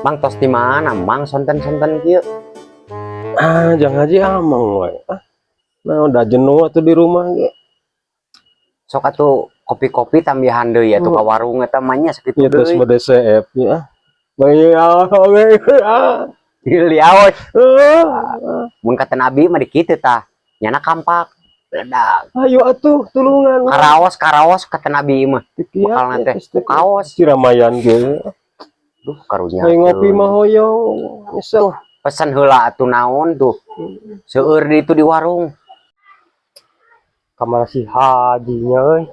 Mang, tos di mana, Mang, sonten-sonten kieu? Ah, jangan aja amang we. Ah. Nah, udah jenuh atuh di rumah ge. Sok atuh kopi-kopi tambahan deui atuh ka warung eta mah nya sakitu Ya terus deui. bade CF ya. Bae ah, ah. Liaos. Ah. Mun kata Nabi mah di kitu tah. Nyana kampak. Beledag. Ayo atuh tulungan. Karaos karaos kata Nabi mah. Bakal teh kaos. Ciramayan ge. Duh, karunya. Ayo ngopi mah hoyong. Nyesel. Pesan heula atuh naon tuh. Seueur di itu di warung. Kamar si hajinya euy.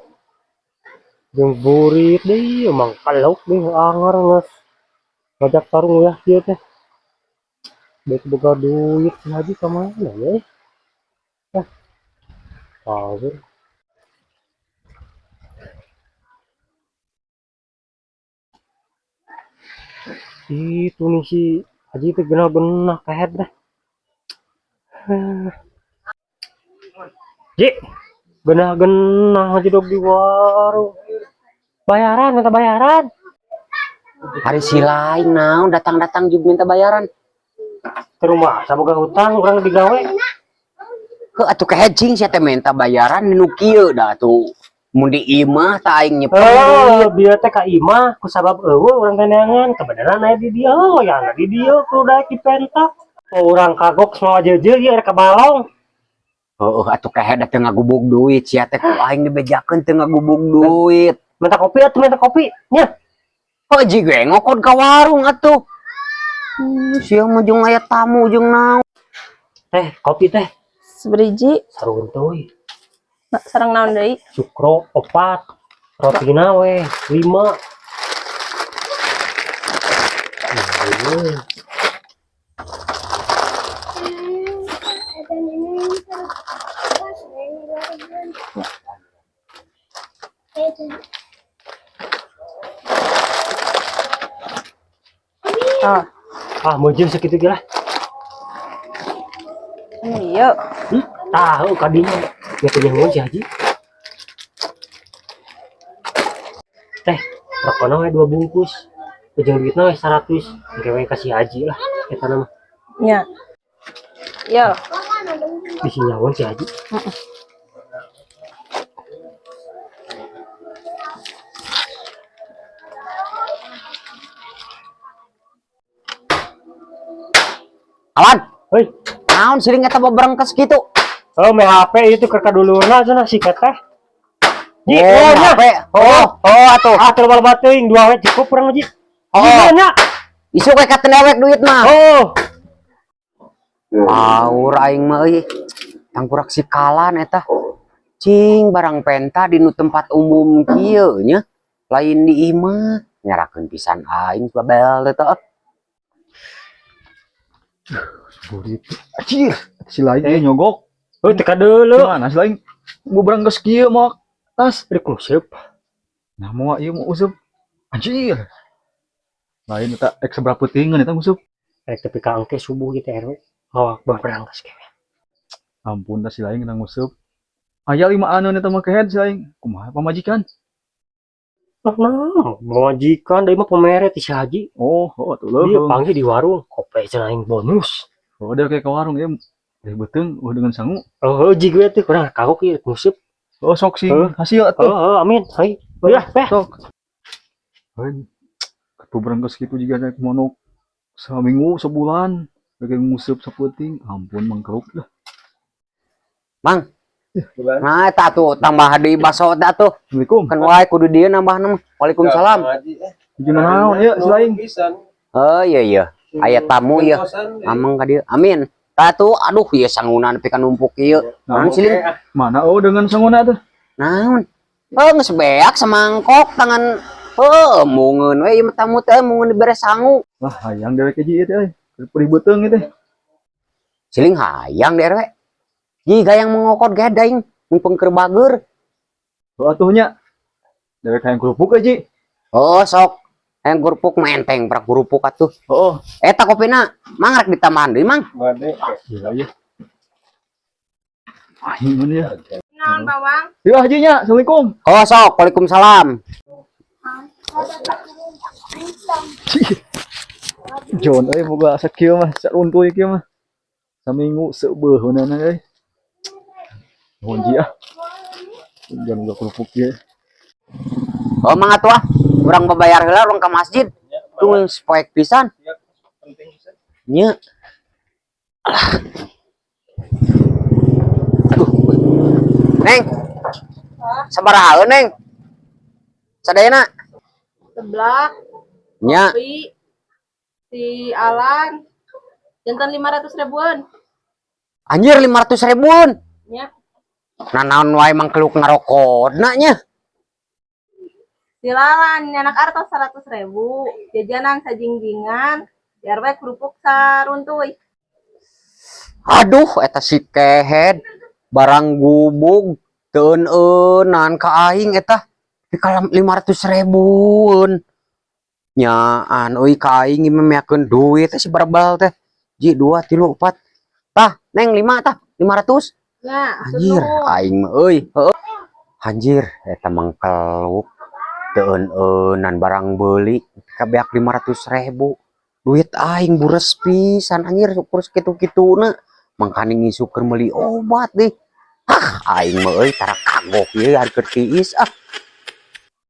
Jeung burit deui emang kaluk deui anger geus. Ngajak tarung ya kieu teh. Baik boga duit si haji ka mana ya? Ah. Power. Itu nih si haji teh genah-genah kehed dah. Ji, genah-genah aja dok di warung. Bayaran, minta bayaran. Hari si lain naon datang-datang juga minta bayaran. Ke rumah, saboga hutang, urang digawe. Heuh atuh kehed cing sia teh minta bayaran nu kieu da atuh. Mun di imah tah aing nyepeng Oh, duit. bieu teh ka imah ku sabab eueuh urang teh neangan, kebenaran aya di dieu, oh, ya di dieu kudu daek dipenta. Oh, urang kagok semua jeujeuh ieu rek ka balong. Heueuh atuh kehed teu ngagubug duit sia teh ku aing dibejakeun teu ngagubug duit. Minta kopi atuh, minta kopi. Nya, Oh ji ge ngokod ka warung atuh. Sia mah jeung aya tamu jeung naon. Teh, kopi teh. Seberiji, Saruntuy. Nah, sareng naon deui? Sukro opat, rotina we 5. Oh, Ah, meujeun sakitu ge lah. Iya. Tahu kadinya. Ya punya nyahoan si Haji. Teh, rokona we 2 bungkus. Ujung duitna we 100. Engke we kasih Haji lah eta nama. Nya. Yo. Bisi nyahoan si Haji. Awan, Hoi. naon siring eta beberengkes kitu? Oh, me HP itu keur kadulurna cenah si teh. Ji, Oh, oh, nya. HP. Oh, oh atuh. Ah, terlalu teuing 2 we cukup urang Ji. Oh. Ji, nya. Isuk we ka dewek duit mah. Oh. Paur aing mah euy. Tangkurak sikalan eta. Cing barang penta di nu tempat umum kieu nya. Lain di imah. Nyarakeun pisan aing babel teh. Burit. Anjir, si lain ieu nyogok. Oh, teu kadeuleu. Gimana si lain? Gua berangkas kieu mau tas. Rek nguseup. Nah, mau ieu mau useup. Anjir. Lain eta ek seberapa peutingan eta nguseup. Rek tepi ka angke subuh gitu RW. Oh, berangkas kewe. Ampun dah si lain kena nguseup. Aya 5 anu eta mah kehed si lain. Kumaha pamajikan? Nah, nah, majikan deui mah pemere ti si Haji. Oh, oh atuh Dia leuheung. panggil di warung, kopi cenah aing bonus. Oh, dia kayak ke warung ya. Deh beuteung eueuh dengan sangu. Oh, ji gue tuh kurang kagok ieu nguseup. Oh, sok sih Heuh. hasil atuh. Oh, oh, amin. Hai. Udah, peh. Sok. Lain ketu berangkas kitu juga naik monok seminggu sebulan pakai nguseup sapeuting ampun mangkruk dah. Mang. Nah, eta atuh tambah deui baso teh atuh. Assalamualaikum. Kan wae kudu dieu nambahna mah. Waalaikumsalam. Gimana naon ya si lain? Oh iya iya. Aya tamu ieu. Amang ka dieu. Amin. Tah tuh aduh ieu sanguna nepi ka numpuk ieu. Naon siling? Mana oh dengan sanguna tuh? Naon? Oh geus beak semangkok tangan heuh mungeun we ieu mah tamu teh mungeun dibere sangu. Lah hayang dewek hiji ieu teh euy. Perih beuteung ieu teh. Siling hayang di RW. Ji gayang mengokot ge daing mumpung keur bager. Oh atuh nya. Dewek hayang kerupuk aja. Oh sok hayang kerupuk mah enteng prak kerupuk atuh. Oh, Eta kopina mang rek ditambahan deui mang. gila ya. Anjing mana ya? Naon bawang? Ya haji nya, Assalamualaikum. Oh sok, waalaikumsalam. John euy, boga sakieu mah, saruntuy kieu mah. Saminggu seubeuheunana euy. Nuhun, Ji, ah. Jangan boga kerupuk ieu. Oh, mangga tuh ah. Urang babayar heula, urang ka masjid. Tuh poek pisan. Nya. Alah. Aduh. Neng. Sabaraha, Neng? Sadayana? Seblak, Nya. kopi, si Alan. Janten 500 ribuan. Anjir, 500 ribuan. Nya. Nah, naon wae mangkeluk ngarokodna nya. Si Lalan nyanak artos 100 ribu. Jajanan sajingjingan. Biar we kerupuk saruntuy. Aduh, eta si kehed barang gubug teu eunan ka aing eta. Tapi kalau 500 ribuan. Nyaan euy ka aing ieu meakeun duit teh si barbal teh. Ji, dua, tilu, empat. Tah, Neng, lima tah, 500. Nya, Anjir, nuhun. Aing mah euy. Heueuh. Anjir, eta mangkeluk teu eunan barang beuli kabeak 500 ribu. Duit aing bures pisan anjir, syukur sakitu-kituna. Mangkaning isuk keur meuli obat deh. Hah, aing mah euy tara kagok ieu hari keur tiis ah.